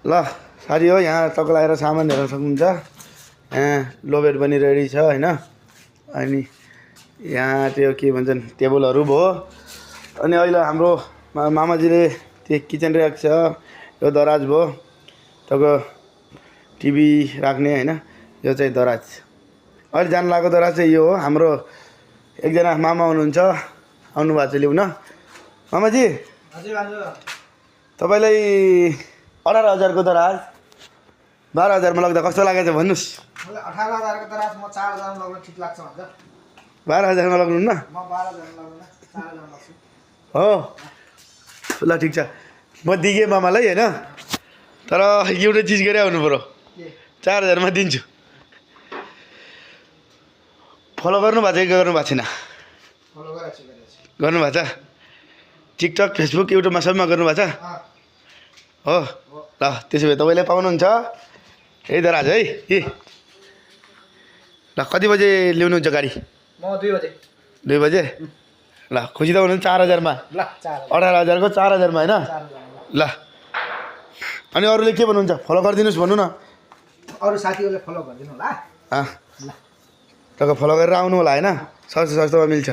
ल साथी हो यहाँ तपाईँलाई आएर सामान हेर्न सक्नुहुन्छ। यहाँ लोबेट पनि रेडी छ होइन। अनि यहाँ त्यो के भन्छन् टेबलहरू भयो। अनि अहिले हाम्रो मामाजीले त्यो किचन ऱ्याक छ, यो दराज भयो तपाईँको टिभी राख्ने होइन। यो चाहिँ दराज, अहिले जानु लागेको दराज चाहिँ यो हो। हाम्रो एकजना मामा हुनुहुन्छ, आउनु भएको छ ल्याउन। मामाजी तपाईँलाई 18,000 को दराज 12,000 मा लग्दा कस्तो लागेको छ भन्नुहोस्। 18,000 को दराज म 4,000 मा लग्न ठिक लाग्छ भन्छ। 12,000 मा लग्नुहुन्न? म 12,000 मा लग्न 4,000 मा लग्छु। हो ल ठिक छ, म दिएँ मामालाई होइन। तर एउटा चिज गरे आउनु पऱ्यो, 4,000 मा दिन्छु। फलो गर्नु भएको छ कि गर्नु भएको छैन? फलो गरेछु। गर्नु भएको छ? टिकटक फेसबुक युट्युबमा सबैमा गर्नु भएको छ? हो ल त्यसो भए तपाईँले पाउनुहुन्छ यही दराज है। ल कति बजे ल्याउनुहुन्छ गाडी? म 2 बजे। 2 बजे? ल खुसी त हुनुहुन्छ 4,000 मा? ल 4,000। 18,000 को 4,000 मा होइन। 4,000। ल अनि अरूले के भन्नुहुन्छ? फलो गरिदिनुहोस् भन्नु न। अरू साथीहरूले फलो गरिदिनु होला। तपाईँ फलो गरेर आउनु होला होइन, सस्तो सस्तोमा मिल्छ।